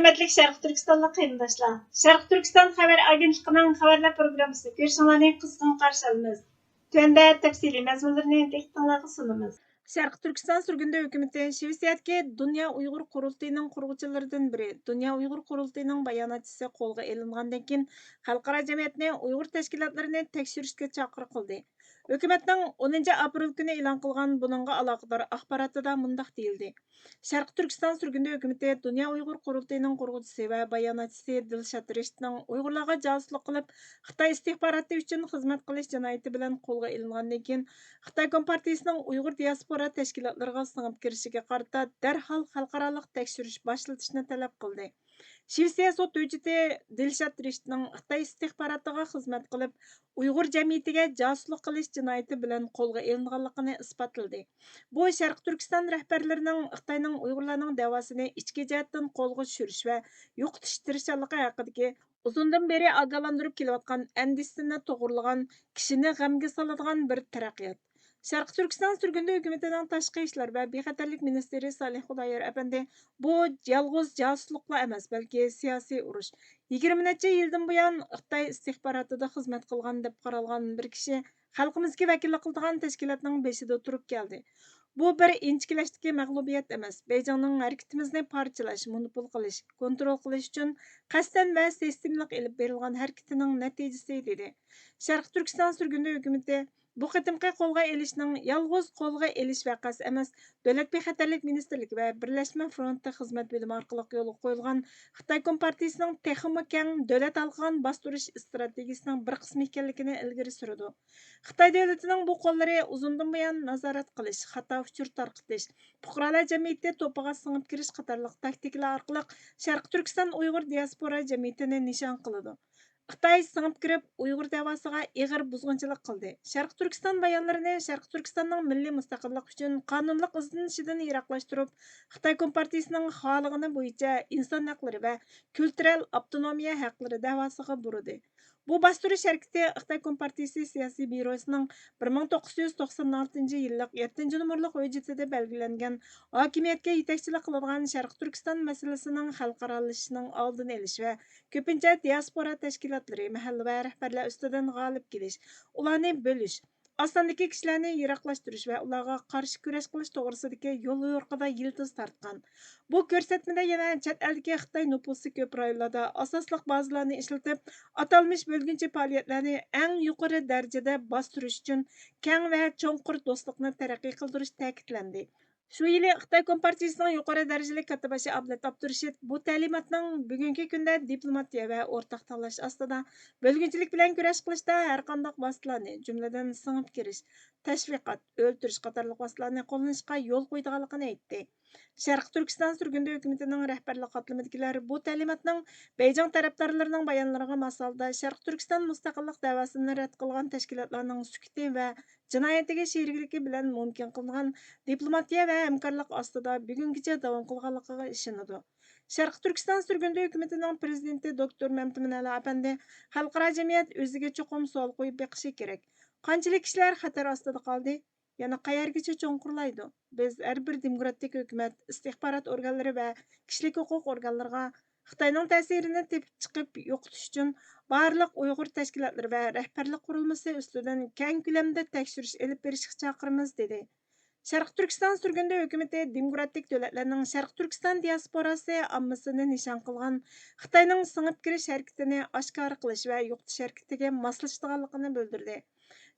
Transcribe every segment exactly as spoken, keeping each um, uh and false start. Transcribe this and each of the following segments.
ھۆرمەتلىك شەرقىي تۈركىستانلىق قېرىنداشلار، شەرقىي تۈركىستان خەۋەر ئاگېنتلىقىنىڭ خەۋەرلەر پروگراممىسىنى كۆرۈشۈڭلارنى قىزغىن قارشى ئالىمىز. تۆۋەندە تەپسىلىي مەزمۇنلىرىنى دىققىتىڭلارغا سۇنىمىز. شەرقىي تۈركىستان سۈرگۈندە ھۆكۈمىتى شىۋېتسىيەدىكى دۇنيا ئۇيغۇر قۇرۇلتىيىنىڭ قۇرغۇچىلىرىدىن بىرى، دۇنيا ئۇيغۇر قۇرۇلتىيىنىڭ باياناتچىسى قولغا ئېلىنغاندىن كېيىن، خەلقئارا جەمئىيەتنى، ئۇيغۇر تەشكىلاتلىرىنى تەكشۈرۈشكە چاقىرىق قىلدى. ھۆكۈمەتنىڭ ئونىنچى ئاپرېل كۈنى ئېلان قىلغان بۇنىڭغا ئالاقىدار ئاخباراتىدا مۇنداق دېيىلدى: شەرقىي تۈركىستان سۈرگۈندە ھۆكۈمىتى دۇنيا ئۇيغۇر قۇرۇلتىيىنىڭ قۇرغۇچىسى ۋە باياناتچىسى دىلشات رىشىتنىڭ ئۇيغۇرلارغا جاسۇسلۇق قىلىپ، خىتاي ئىستىخباراتى ئۈچۈن خىزمەت قىلىش جىنايىتى بىلەن قولغا ئېلىنغاندىن كېيىن، خىتاي كومپارتىيىسىنىڭ ئۇيغۇر دىياسپورا تەشكىلاتلىرىغا سىڭىپ كىرىشىگە قارىتا دەرھال خەلقئارالىق تەكشۈرۈش باشلىتىشنى تەلەپ قىلدى. شىۋېتسىيە سوت ھۆججىتى دىلشات رىشىتنىڭ خىتاي ئىستىخباراتىغا خىزمەت قىلىپ، ئۇيغۇر جەمئىيىتىگە جاسۇسلۇق قىلىش جىنايىتى بىلەن قولغا ئېلىنغانلىقىنى ئىسپاتلىدى. بۇ شەرقىي تۈركىستان رەھبەرلىرىنىڭ خىتاينىڭ ئۇيغۇرلارنىڭ دەۋاسىنى ئىچكى جەھەتتىن قولغا چۈشۈرۈش ۋە يوقىتىش تىرىشچانلىقى ھەققىدىكى ئۇزۇندىن بېرى ئاگاھلاندۇرۇپ كېلىۋاتقان ئەندىشىسىنى توغرىلىغان، كىشىنى غەمگە سالىدىغان بىر تەرەققىيات. شەرقىي تۈركىستان سۈرگۈندە ھۆكۈمىتىنىڭ تاشقى ئىشلار ۋە بىخەتەرلىك مىنىستىرى سالىھ خۇدايار ئەپەندى، بۇ يالغۇز جاسۇسلۇقلا ئەمەس، بەلكى سىياسىي ئۇرۇش. يىگىرمە نەچچە يىلدىن بۇيان خىتاي ئىستىخباراتىدا خىزمەت قىلغان دەپ قارالغان بىر كىشى خەلقىمىزگە ۋەكىللىك قىلىدىغان تەشكىلاتنىڭ بېشىدا تۇرۇپ كەلدى. بۇ بىر ئىنچىكىلەشتىكى مەغلۇبىيەت ئەمەس، بېيجىڭنىڭ ھەرىكىتىمىزنى پارچىلاش، مونوپول قىلىش، كونترول قىلىش ئۈچۈن قەستەن ۋە سىستېمىلىق ئېلىپ بېرىلغان ھەرىكىتىنىڭ نەتىجىسى، دېدى. شەرقىي تۈركىستان سۈرگۈندە ھۆكۈمىتى بۇ قېتىمقى قولغا ئېلىشنىڭ يالغۇز قولغا ئېلىش ۋەقەسى ئەمەس، دۆلەت بىخەتەرلىك مىنىستىرلىكى ۋە بىرلەشمە فرونتى خىزمەت بۆلۈمى ئارقىلىق يولغا قويۇلغان خىتاي كومپارتىيىسىنىڭ تېخىمۇ كەڭ دۆلەت ھالقىغان باستۇرۇش ئىستراتېگىيىسىنىڭ بىر قىسمى ئىكەنلىكىنى ئىلگىرى سۈرىدۇ. خىتاي دۆلىتىنىڭ بۇ قوللىرى ئۇزۇندىن بۇيان نازارەت قىلىش، خاتا ئۇچۇر تارقىتىش، پۇقرالار جەمئىيىتى توپىغا سىڭىپ كىرىش قاتارلىق تاكتىكىلار ئارقىلىق شەرقىي تۈركىستان ئۇيغۇر دىياسپورا جەمئىيىتىنى نىشان قىلىدۇ. خىتاي سىڭىپ كىرىپ، ئۇيغۇر دەۋاسىغا ئېغىر بۇزغۇنچىلىق قىلدى. شەرقىي تۈركىستان بايانلىرىنى شەرقىي تۈركىستاننىڭ مىللىي مۇستەقىللىقى ئۈچۈن قانۇنلۇق ئىزدىنىشىدىن يىراقلاشتۇرۇپ، خىتاي كومپارتىيىسىنىڭ خالىغىنى بويىچە ئىنسان ھەقلىرى ۋە كۈلتۈرەل ئاپتونومىيە ھەقلىرى دەۋاسىغا بۇرىدى. بۇ باستۇرۇش ھەرىكىتى خىتاي كومپارتىيىسى سىياسىي بيۇروسىنىڭ بىر مىڭ توققۇز يۈز توقسان ئالتىنچى يىللىق يەتتىنچى نومۇرلۇق ھۆججىتىدە بەلگىلەنگەن ھاكىمىيەتكە يېتەكچىلىك قىلىدىغان شەرقىي تۈركىستان مەسىلىسىنىڭ خەلقئارالىشىشىنىڭ ئالدىنى ئېلىش ۋە كۆپىنچە دىياسپورا تەشكىلاتلىرى، مەھەللە ۋە رەھبەرلەر ئۈستىدىن غالىب كېلىش، ئۇلارنى بۆلۈش، ئاز ساندىكى كىشىلەرنى يىراقلاشتۇرۇش ۋە ئۇلارغا قارشى كۈرەش قىلىش توغرىسىدىكى يوليورۇقىدا يىلتىز تارتقان. بۇ كۆرسەتمىدە يەنە چەت ئەلدىكى خىتاي نوپۇسى كۆپ رايونلاردا ئاساسلىق بازىلارنى ئىشلىتىپ، ئاتالمىش بۆلگۈنچى پائالىيەتلەرنى ئەڭ يۇقىرى دەرىجىدە باستۇرۇش ئۈچۈن كەڭ ۋە چوڭقۇر دوستلۇقنى تەرەققىي قىلدۇرۇش تەكىتلەندى. شۇ يىلى خىتاي كومپارتىيىسىنىڭ يۇقىرى دەرىجىلىك كاتتىباشى ئابلەت ئابدۇرېشىت بۇ تەلىماتنىڭ بۈگۈنكى كۈندە دىپلوماتىيە ۋە ئورتاق تاللاش ئاستىدا بۆلگۈنچىلىك بىلەن كۈرەش قىلىشتا ھەرقانداق ۋاسىتىلەرنى، جۈملىدىن سىڭىپ كىرىش، تەشۋىقات، ئۆلتۈرۈش قاتارلىق ۋاسىتىلەرنى قوللىنىشقا يول قويىدىغانلىقىنى ئېيتتى. شەرقىي تۈركىستان سۈرگۈندە ھۆكۈمىتىنىڭ رەھبەرلىك قاتلىمىدىكىلەر بۇ تەلىماتنىڭ بېيجىڭ تەرەپدارلىرىنىڭ بايانلىرىغا ماس ھالدا شەرقىي تۈركىستان مۇستەقىللىق دەۋاسىنى رەت قىلغان تەشكىلاتلارنىڭ سۈكۈتى ۋە جىنايىتىگە شېرىكلىكى بىلەن مۇمكىن قىلىنغان دىپلوماتىيە ۋە ھەمكارلىق ئاستىدا بۈگۈنگىچە داۋام قىلغانلىقىغا ئىشىنىدۇ. شەرقىي تۈركىستان سۈرگۈندە ھۆكۈمىتىنىڭ پرېزىدېنتى دوكتور مەمتىمىن ئەلا ئەپەندى، خەلقئارا جەمئىيەت ئۆزىگە چوقۇم سوئال قويۇپ بېقىشى كېرەك. قانچىلىك كىشىلەر خەتەر ئاستىدا قالدى؟ يەنە قەيەرگىچە چوڭقۇرلايدۇ؟ بىز ھەر بىر دېموكراتىك ھۆكۈمەت، ئىستىخبارات ئورگانلىرى ۋە كىشىلىك ھوقۇق ئورگانلىرىغا خىتاينىڭ تەسىرىنى تېپىپ چىقىپ يوقىتىش ئۈچۈن بارلىق ئۇيغۇر تەشكىلاتلىرى ۋە رەھبەرلىك قۇرۇلمىسى ئۈستىدىن كەڭ كۆلەمدە تەكشۈرۈش ئېلىپ بېرىشقا چاقىرىمىز، دېدى. شەرقىي تۈركىستان سۈرگۈندە ھۆكۈمىتى دېموكراتىك دۆلەتلەرنىڭ شەرقىي تۈركىستان دىياسپوراسى ئاممىسىنى نىشان قىلغان خىتاينىڭ سىڭىپ كىرىش ھەرىكىتىنى ئاشكارا قىلىش ۋە يوقىتىش ھەرىكىتىگە ماسلىشىدىغانلىقىنى بىلدۈردى.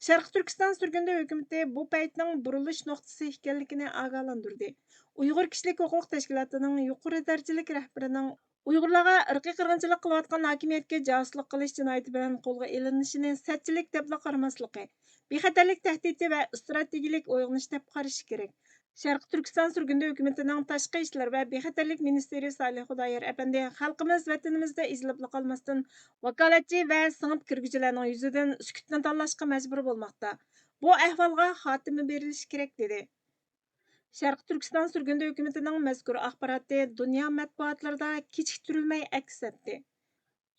شەرقىي تۈركىستان سۈرگۈندە ھۆكۈمىتى بۇ پەيتنىڭ بۇرۇلۇش نۇقتىسى ئىكەنلىكىنى ئاگاھلاندۇردى. ئۇيغۇر كىشىلىك ھوقۇق تەشكىلاتىنىڭ يۇقىرى دەرىجىلىك رەھبىرىنىڭ ئۇيغۇرلارغا ئىرقىي قىرغىنچىلىق قىلىۋاتقان ھاكىمىيەتكە جاسۇسلۇق قىلىش جىنايىتى بىلەن قولغا ئېلىنىشىنى سەتچىلىك دەپلا قارىماسلىقى، بىخەتەرلىك تەھدىتى ۋە ئىستراتېگىيىلىك ئويغىنىش دەپ قارىشى كېرەك. شەرقىي تۈركىستان سۈرگۈندە ھۆكۈمىتىنىڭ تاشقى ئىشلار ۋە بىخەتەرلىك مىنىستىرى سالىھ خۇدايار ئەپەندى، خەلقىمىز ۋەتىنىمىزدە ئېزىلىپلا قالماستىن، ۋاكالەتچى ۋە سىڭىپ كىرگۈچىلەرنىڭ يۈزىدىن سۈكۈتنى تاللاشقا مەجبۇر بولماقتا. بۇ ئەھۋالغا خاتىمە بېرىلىشى كېرەك، دېدى. شەرقىي تۈركىستان سۈرگۈندە ھۆكۈمىتىنىڭ مەزكۇر ئاخباراتى دۇنيا مەتبۇئاتلىرىدا كېچىكتۈرۈلمەي ئەكس ئەتتى.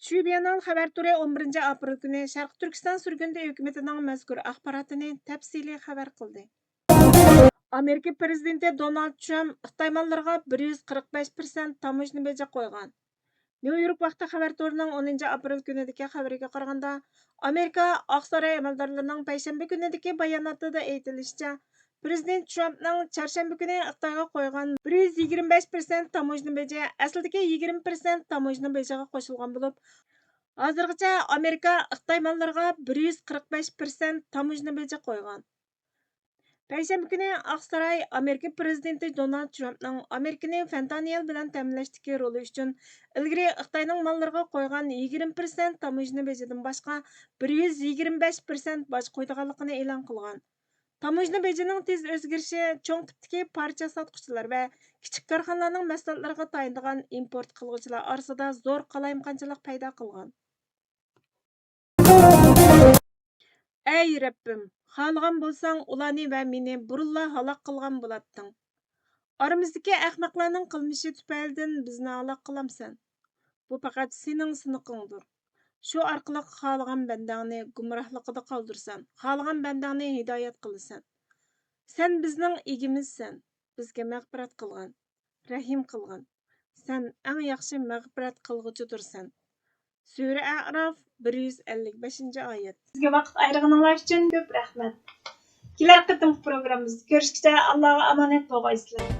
شۈبيەنال خەۋەر تورى ئون بىرىنچى ئاپرېل كۈنى شەرقىي تۈركىستان سۈرگۈندە ھۆكۈمىتىنىڭ مەزكۇر ئاخباراتىنى تەپسىلىي خەۋەر قىلدى. ئامېرىكا پرېزىدېنتى دونالد ترامپ خىتاي ماللىرىغا بىر يۈز قىرىق بەش پىرسەنت تاموژنا بېجى قويغان. نيۇ يورك ۋاقتى خەۋەر تورىنىڭ ئونىنچى ئاپرېل كۈنىدىكى خەۋىرىگە قارىغاندا، ئامېرىكا ئاق ساراي ئەمەلدارلىرىنىڭ پەيشەنبە كۈنىدىكى باياناتىدا ئېيتىلىشىچە، پرېزىدېنت ترامپنىڭ چارشەنبە كۈنى خىتايغا قويغان بىر يۈز يىگىرمە بەش پىرسەنت تاموژنا بېجى ئەسلىدىكى يىگىرمە پىرسەنت تاموژنا بېجىغا قوشۇلغان بولۇپ، ھازىرغىچە ئامېرىكا خىتاي ماللىرىغا بىر يۈز قىرىق بەش پىرسەنت تاموژنا بېجى قويغان. پەيشەنبە كۈنى ئاق ساراي ئامېرىكا پرېزىدېنتى دونالد ترامپنىڭ ئامېرىكىنى فېنتانىل بىلەن تەمىنلەشتىكى رولى ئۈچۈن ئىلگىرى خىتاينىڭ ماللىرىغا قويغان يىگىرمە پىرسەنت تاموژنا بېجىدىن باشقا بىر يۈز يىگىرمە بەش پىرسەنت باج قويىدىغانلىقىنى ئېلان قىلغان. تاموژنا بېجىنىڭ تېز ئۆزگىرىشى چوڭ تىپتىكى پارچە ساتقۇچىلار ۋە كىچىك كارخانىلارنىڭ مەھسۇلاتلىرىغا تايىنىدىغان ئىمپورت قىلغۇچىلار ئارىسىدا زور قالايمىقانچىلىق پەيدا قىلغان. ئەي رەببىم، خالىغان بولساڭ ئۇلارنى ۋە مېنى بۇرۇنلا ھالاك قىلغان بولاتتىڭ. ئارىمىزدىكى ئەخمەقلەرنىڭ قىلمىشى تۈپەيلىدىن بىزنى ھالاك قىلامسەن؟ بۇ پەقەت سېنىڭ سىنىقىڭدۇر. شۇ ئارقىلىق خالىغان بەندەڭنى گۇمراھلىقىدا قالدۇرىسەن، خالىغان بەندەڭنى ھىدايەت قىلىسەن. سەن بىزنىڭ ئىگىمىزسەن، بىزگە مەغپىرەت قىلغىن، رەھىم قىلغىن. سەن ئەڭ ياخشى مەغپىرەت قىلغۇچىدۇرسەن. سۈرە ئەئراف، بىر يۈز ئەللىك بەشىنچى ئايەت. بىزگە ۋاقىت ئايرىغىنىڭلار ئۈچۈن كۆپ رەھمەت. كېلەر قېتىمقى پروگراممىمىزدا كۆرۈشكىچە ئاللاغا ئامانەت بولغايسىلەر.